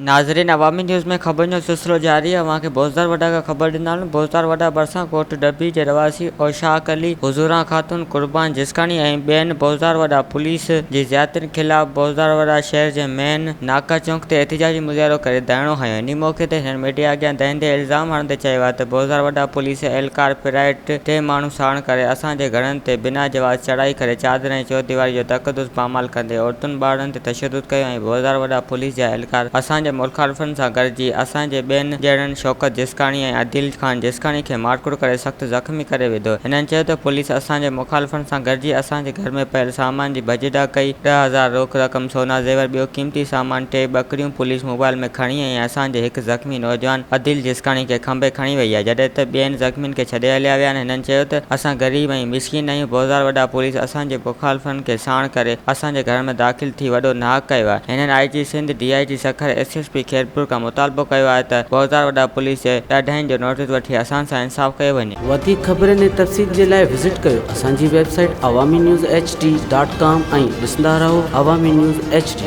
ناظرين عوامي نيوز ۾ خبرن جو سلسلو جاري آهي اوهان کي بوزدار وڏا کان خبر ڏيندا هلون بوزدار وڏا ڀرسان ڳوٺ ڊبي جي رهواسي اوشاق علي، حضوران خاتون، قربان جسڪاڻي ۽ ٻين بوزدار وڏا پوليس جي زيادتين خلاف بوزدار وڏا شهر جي مين ناڪا چونڪ تي احتجاجي مظاهرو ڪري ڌرڻو هنيو انهي موقعي تي هنن ميڊيا اڳيان دهندي الزام هڻندي چيو آهي ته بوزدار وڏا پوليس اهلڪار پرائيٽ ٽي ماڻهو ساڻ ڪري اسان جي گهرن تي بنا جواز چڙهائي ڪري چادر ۽ چوديواري جو تقدس پامال ڪندي عورتن ٻارڙن تي تشدد ڪيو ۽ بوزدار وڏا پوليس جا اهلڪار اسان جي مخالفن سان گڏجي اسان جي ٻين ڄڻن شوڪت جسڪاڻي ۽ عديل خان جسڪاڻي کي مارڪٽ ڪري سخت زخمي ڪري وڌو. هنن چيو ته پوليس اسان جي مخالفن سان گڏجي اسان جي گهر ۾ پيل سامان جي ڀڄ ڊاهه ڪئي، 10,000 روڪ رقم، سونا زيور، ٻيو قيمتي سامان، ٽي ٻڪريون پوليس موبائل ۾ کڻي ۽ اسان جي هڪ زخمي نوجوان عديل جسڪاڻي کي کنڀي کڻي وئي آهي جڏهن ته ٻين زخمين کي ڇڏي هليا ويا آهن. هنن چيو ته اسان غريب ۽ مسڪين آهيون، بوزدار وڏا پوليس اسان جي مخالفن کي ساڻ ڪري اسان جي گهرن ۾ داخل ٿي وڏو ناحق ڪيو آهي. هنن I G Sindh, D I G Sukkur, S S P Khairpur کان مطالبو ڪيو آهي ته بوزدار وڏا پوليس جي ڏاڍاين جو نوٽيس وٺي اسان سان انصاف ڪيو وڃي. وڌيڪ خبرن ۽ تفصيل جي لاء وزٽ ڪيو اسان جي website Awami news H D dot com ۽ ڏسندا رهو عوامي نيوز ايڇ ڊي.